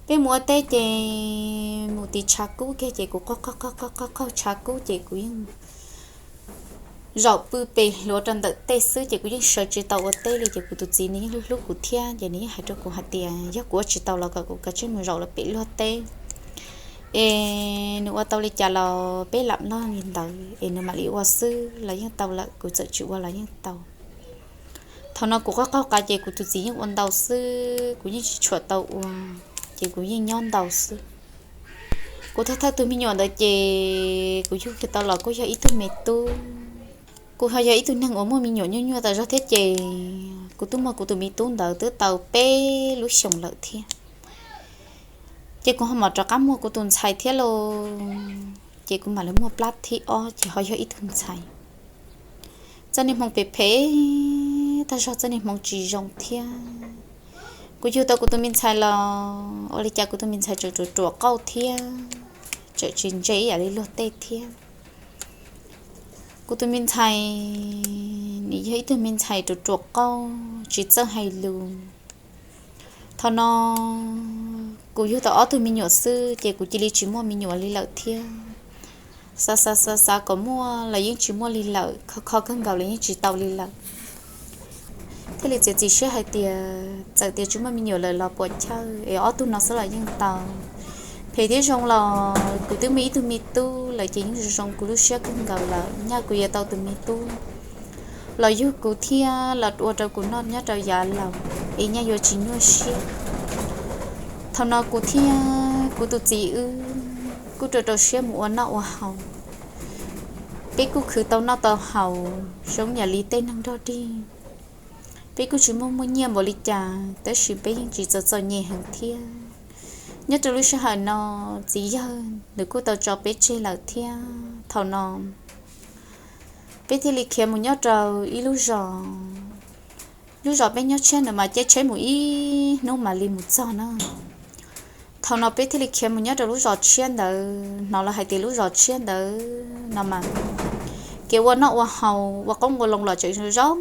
Peb mus ua teb ces mus tiv tshav kub kiag ces kuv qaug qaug qaug qaug qaug qaug tshav kub ces kuv yeej zaum pw pes hluav rau ntawm tej xwb ces kuv yeej sawv tsis tau ua teb li ces kuv tus txiv nws yeej hlub hlub kuv thiab ces nws yeej hais rau kuv hais tias yog kuv ua tsis tau los kom kuv kav tsij mus zaum lawm pem luag teb, es nws ua tau li cas los peb lam noj li ntawd es nws mam li ua xwb los yeej tau lawm, kuv txawm tsis ua los yeej tau. Thaum no kuv qaug qaug qab ces kuv tus txiv yeej ua ntau xwb, kuv yeej tsis tshua tau ua, ces kuv yeej nyob ntau xwb. Kuv thawj thawj tus me nyuam ntawd ces kuv yug kiag tau los kuj yog ib tug me tub. Kuv ho yog ib tug neeg uas muaj me nyuam nyuaj nyuaj tas zog thiab ces kuv twb muaj kuv tus me tub ntawd twb tau peb lub xyoos lawm thiab. Ces kuv ho mam rov qab muaj kuv tus ntxhais thiab lauj, ces kuv mam li muaj plab thib ob ces ho yog ib tug ntxhais. Txoj niag hmoo phem phem tag zog, txoj niag hmoo tsis zoo thiab. Kuv yug tau kuv tus me ntxhais los ua li cas kuv tus me ntxhais tseem ruam ruam qauj thiab, tseem tsis ntse ib yam li luag tej thiab. Kuv tus me ntxhais nws yog ib tug me ntxhais ruam ruam qauj tsis txawj hais lus. Thaum no kuv yug tau ob tug me nyuam xwb ces kuv cia li tsis muaj me nyuam li lawm thiab. Xav xav xav xav kom muaj los yeej tsis muaj li lawm, kho kho kawg nkaus los yeej tsis tau li lawm. Thiaj li txiav txim siab hais tias txawm tias tsis muaj me nyuam lawm los puas chawj es ob tug no xwb los yeej tau. Phem thiab zoo los kuv twb muaj ib tug me tub lawm ces yeej zoo zoo kuv lub siab kawg nkaus lawm, nyaj kuv yuav tau tus me tub los yug kuv thiab los ua rau kuv noj nyob rau yav laus es nyaj yuav tsis nyuaj siab. Thaum no kuv thiab kuv tus txiv wb kuj rau rau siab mus ua noj ua haus. Peb kuj khwv tau noj tau haus zoo yam li tej neeg nrog dig. Peb kuj tsis muaj muaj nyiaj npaum li cas tab sis peb yeej tsis txom txom nyem heev thiab. Nyob rau lub sij hawm no txiv yawg nws kuj tau tso peb tseg lawm thiab. Thaum no peb thiaj li khiav mus nyob rau ib lub zos. Lub zos peb nyob tshiab ntawd mas caij tsheb mus ib hnub mam li mus txog na. Thaum no peb thiaj li khiav mus nyob rau lub zos tshiab ntawd, hnov lawv hais tias lub zos tshiab ntawd no mas kev ua noj ua haus ua qoob ua loo los tseem zoo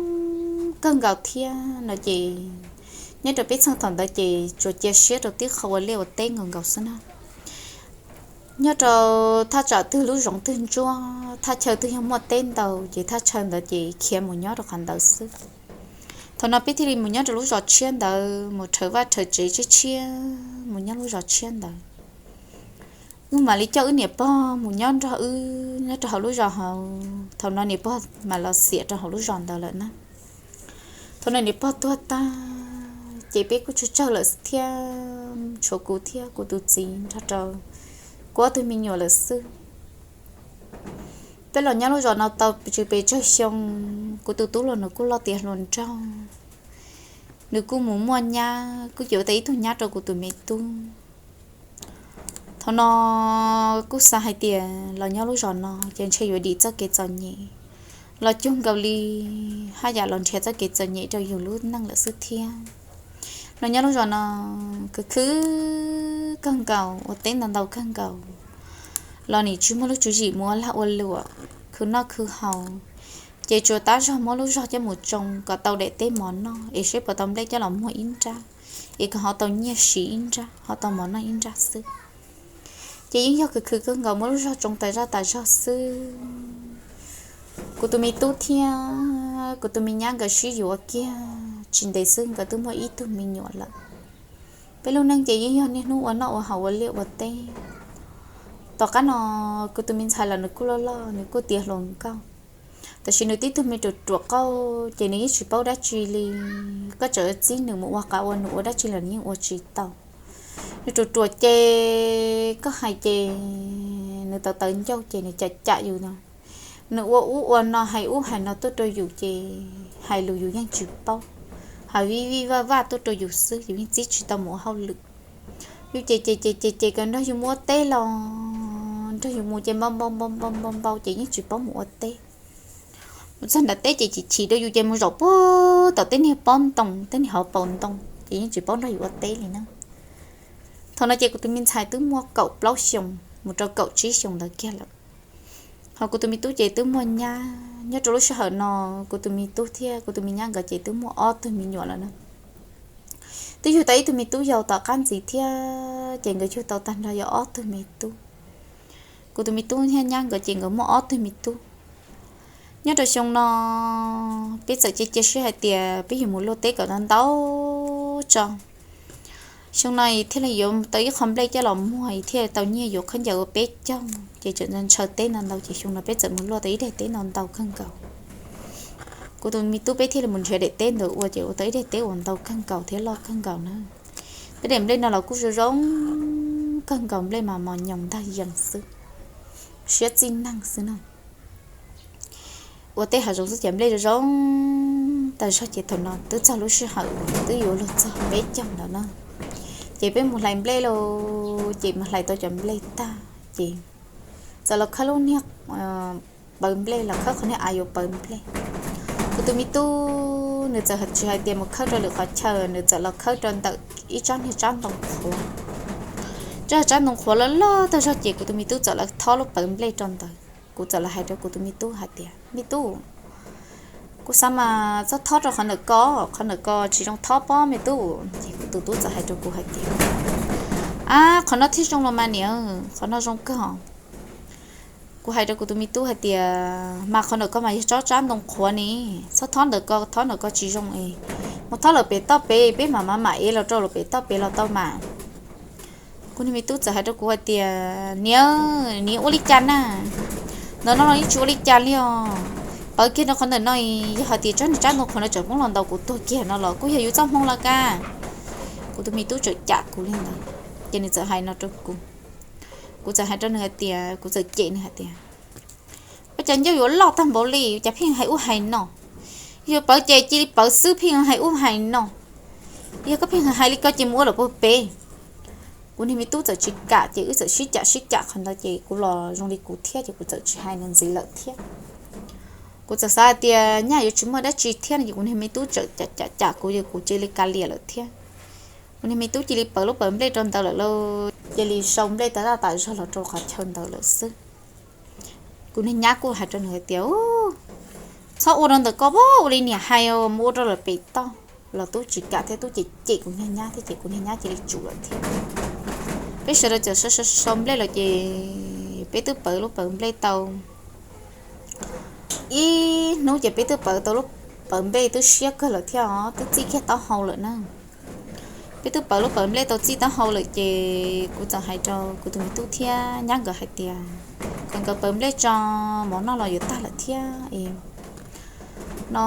kawg nkaus thiab no ces nyob rau peb txheej thaum ntawd ces tsuas cia siab rau tib qho ua liaj ua teb nkaus nkaus xwb na. Nyob rau thaj tsam twg lub zoov twg ntsuab, thaj chaw twg yog muaj teb ntau ces thaj chaw ntawd ces khiav mus nyob rau qhov ntawd xwb. Thaum no peb thiaj li mus nyob rau lub zos tshiab ntawd, mus rhawv vaj rhawv tsev tshiab tshiab mus nyob lub zos tshiab ntawd. Wb mam li coj wb niam pog mus nyob nrog wb nyob rau hauv lub zos hauv. Thaum no niam pog mam los xiam rau hauv lub zos ntawd lawm na. Thaum no niam pog tuag tag ces peb kuj tsawg tsawg lawm thiab, tshuav kuv thiab kuv tus txiv nrog rau kuv ob tug me nyuam lawm xwb. Peb los nyob lub zos no tau tsis pes tsawg xyoo, kuv tus tub los nws kuj loj tiav hluas nraug, nws kuj mus muaj nyab, kuj yuav tau ib tug nyab rau kuv tus me tub. Thaum no kuj xav hais tias los nyob lub zos no ces ntshe yuav dim txoj kev txom nyem, los cuag nkaus li haj yam los nrhiav txoj kev txom nyem rau yus lub neej lawm xwb thiab. Los nyob lub zos no khwv khwv kawg nkaus, ua teb ntau ntau kawg nkaus, los nim tsis muaj lub tswv yim mus ua lag ua luam, khwv noj khwv haus, ces tsuas tab zog muab lub zog coj mus tsoo kom tau daim teb mov noj es seb puas tau nplej coj los muag ib nrab, es kom ho tau nyiaj siv ib nrab, ho tau mov noj ib nrab xwb. Ces yeej yog khwv khwv kawg nkaus muaj lub zog tsoo tas zaj tas zog xwb. Kuv tus me tub thiab kuv tus me nyab nkawd sib yuav kiag tsis ntev xwb nkawd twb muaj ib tug me nyuam lawm. Peb lub neej ces yeej yog niaj hnub ua noj ua haus ua liaj ua teb. Tom qab no kuv tus me ntxhais los nws kuj loj loj nws kuj tiav hluas nkauj, tab sis nws tib tug me ruam ruam qauj ces nws yeej tsis paub dab tsi li. Koj txawm txib nws mus ua qav ua num ua dab tsi los nws yeej ua tsis tau. Nws ruam ruam ces koj hais ces nws tawv tawv ncauj ces nws cam cam yus no. Nws ua ub ua no hais ub hais no tuaj rau yus ces hais lus yus yeej tsis paub, hais vij vij vaj vaj tuaj rau yus xwb yus yeej txib tsis tau mus ua hauj lwm. Yus ces ces ces ces ces kom nrog yus mus ua teb los nrog yus mus ces npau npau npau npau npau npau ces yeej tsis paub mus ua teb. Mus txog nram teb ces chim chim rau yus ces mus zaum puag tom tej niag pob ntoo tej niag hauv paus ntoo ces yeej tsis paub nrog yus ua teb li na. Thaum no ces kuv tus me ntxhais twb muaj kaum plaub xyoos mus rau kaum tsib xyoos ntawd kiag lawm. Ho kuv tus me tub ces twb muaj nyab. Nyob rau lub sij hawm no kuv tus me tub thiab kuv tus me nyab nkawd ces twb muaj ob tug me nyuam lawm na. Twb yug tau ib tug me tub yau tom qab ntxiv thiab ces nkawd yug tau tag nrho yog ob tug me tub. Kuv tus me tub thiab nyab nkawd ces nkawd muaj ob tug me tub. Nyob rau xyoo no peb txawm cia cia siab hais tias peb yuav mus luaj teb kom ntau ntau tso. Xyoo no thiaj li yuav tau ib qho nplej coj los muag thiaj tau nyiaj yuav khaub ncaws ua peb caug ces tseem ntshaw teb ntau ntau ces xyoo no peb txawm mus luaj tau ib daim teb ntau ntau kawg nkaus. Kuv tus me tub peb thiaj li mus nrhiav daim teb ntawd ua ces ua tau ib daim teb uas ntau kawg nkaus thiab loj kawg nkaus na. Peb daim nplej no los kuj zoo zoo kawg nkaus, nplej mas mos nyoos ntag yees xwb, siab txij neeg xwb na. Ua teb hav zoov xwb ces nplej zoo zoo tas zog ces thaum no twb txog lub sij hawm uas twb yuav luag txog peb caug ntawd na. Ces peb mus hlais nplej lauj, ces mus hlais tau cov nplej tag ces txawm los khawb lub niag pawv nplej los khawb qhov niag av yuav pawv nplej. Kuv tus me tub nws txawm tsis hais tias mus khawb rau lwm qhov chaw, nws txawm los khawb rau ntawm ib tsob niag tsob ntoo qhuav. Tsob tsob ntoo qhuav loj loj tag zog ces kuv tus me tub txawm los thob lub pawv nplej rau ntawd. Kuv txawm los hais rau kuv tus me tub hais tias, me tub, kuv xav mas txhob thob rau qhov ntawm ko, qhov ntawm ko tsis zoo thob pob me tub. Ces kuv tus tub txawm hais rau kuv hais tias, ab, qhov no thiaj zoo los mas niam, qhov no zoo kawg. Kuv hais rau kuv tus me tub hais tias, mas qhov ntawm ko mas yog tsob tsob ntoo qhuav ne, txhob thob ntawm ko, thob ntawm ko tsis zoo es mus thob lawm pem toj pem, peb mam mam mam ev los rau lawm pem toj pem los tau mas. Kuv niag me tub txawm hais rau kuv hais tias, niam, niam ua li cas na, ntawm no los yeej tsis ua li cas li os. Pawv kiag rau qhov ntawm no, yog hais tias tsob niag tsob ntoo qhuav no tseem poob los ntaus kuv tuag kiag no los kuj yog yus txoj hmoo los kag. Kuv tus me tub txawm cam kuv li ntawd, ces nws txawm hais no rau kuv. Kuv txawm hais rau nws hais tias, kuv txawm cem nws hais tias, ua cas ncauj yuav loj tag npaum li, cas pheej hais ub hais no? Yog pawv ces cia li pawv xwb, pheej hais ub hais no. Yog koj pheej hais li ko ces mus ua lawm puag pem. Kuv niag me tub txawm tsis kam ces wb txawm sib cam sib cam qhov ntawd ces kuv los zoo li kuv thiab ces kuv txawm tsis hais nws ntxiv lawm thiab. Kuv txawm xav hais tias nyaj yuav tsis muaj dab tsi thiab no ces kuv niag me tub txawm cam cam cam kuv ces kuv cia li kav liam lawm thiab. Kuv niag me tub cia li pawv lub pawv nplej rau ntawd lawm lauj, cia li sau nplej tas zaj tas zog los rau qhov chaw ntawd lawm xwb. Kuv niag nyab kuj hais rau nws hais tias, txhob ua rau ntawm ko, ua li niam hais, mus ua rau lawm pem toj. Los tub tsis kam thiab, tub cem cem kuv niag nyab thiab ces kuv niag nyab cia li tsum lawm thiab. Peb sawv daws txawm sau nplej lawm ces peb twb pawv lub pawv nplej tau ib hnub ces peb twb pawv tau lub pawv nplej twb siab kawg lawm thiab os, twb txij kiag taub hau lawm na. Peb twb pawv lub pawv nplej tau txij taub hau lawm ces kuv txawm hais rau kuv tus me tub thiab nyab nkawd hais tias, kom nkawd pawv nplej tso, mov noj los yuav tag lawm thiab es no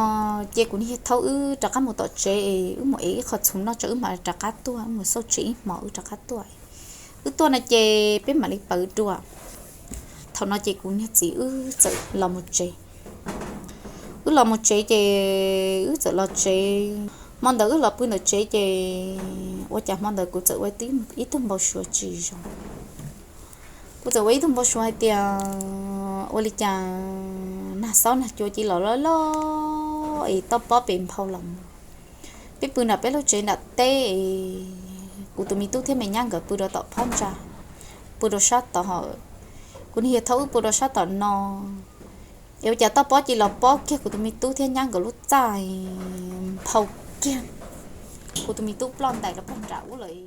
ces kuv niag yawg thaub wb rov qab mus tom tsev es wb mus ev ib qho txhuv noj tso wb mam rov qab tuaj, wb mus xauj tsev ib hmos wb rov qab tuaj. Wb tuaj no ces peb mam li pawv dua. Thaum no ces kuv niag txiv wb txawm los mus tsev. Wb los mus tsev ces wb txawm los tsev. Hmo ntawd wb los pw ntawm tsev ces ua cas hmo ntawd kuv txawm ua ib tug npau suav tsis zoo. Kuv txawm ua ib tug npau suav hais tias ua li cas nag xob nag cua cia li los loj loj es toj pob pes nphau los mus. Peb pw nram peb lub tsev nram teb es kuv tus me tub thiab me nyab nkawd pw rau tom phab ntsa, pw rau sab tod hos kuv niag yawg thaub wb pw rau sab tom no. Es ua cas toj pob cia li los pob kiag kuv tus me tub thiab nyab nkawd lub txaj nphau kiag. kuv tus me tub ploj ntais rau puag nram ub lawm.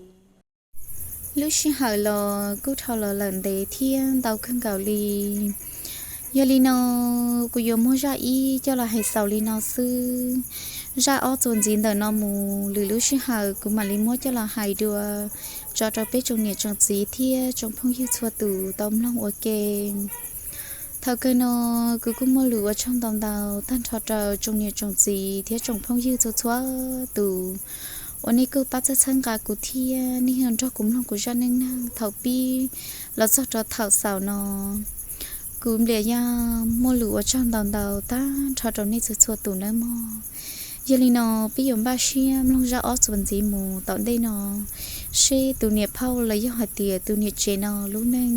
Lub sij hawm los kuj dhau los lawm ntev thiab ntau kawg nkaus li. Yog li no, kuv yuav muab zaj ib coj los hais xaus li no xwb. Zaj ob txuas ntxiv ntawm no mus lwm lub sij hawm kuv mam li muab coj los hais dua tso rau peb tsoom niam tsoom txiv thiab tsoom phooj ywg txhua tus tau mloog ua ke. Thaum kawg no, kuv kuj muaj lus ua tsaug ntau ntau tag nrho rau tsoom niam tsoom txiv thiab tsoom phooj ywg txhua txhua tus uas nej kuj pab txhawb txhawb nqa kuv thiab nej nrog kuv mloog kuv zaj neej neeg thaum pib los txog rau thaum xaus no. Kuv Nplias Yaj muaj lus ua tsaug ntau ntau tag nrho rau nej txhua txhua tus nawb mog. Yog li no, peb yuav npaj siab mloog zaj ob txuas ntxiv mus tom ntej no, seb tus niam phauj los yog hais tias tus niam tsev no lub neej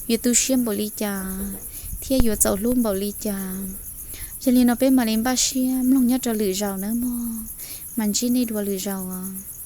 yuav tu siab npaum li cas thiab yuav txaus hlub npaum li cas. Yog li no peb mam li npaj siab mloog nyob rau lwm zaus nawb mog, mas ntsib nej dua lwm zaus os.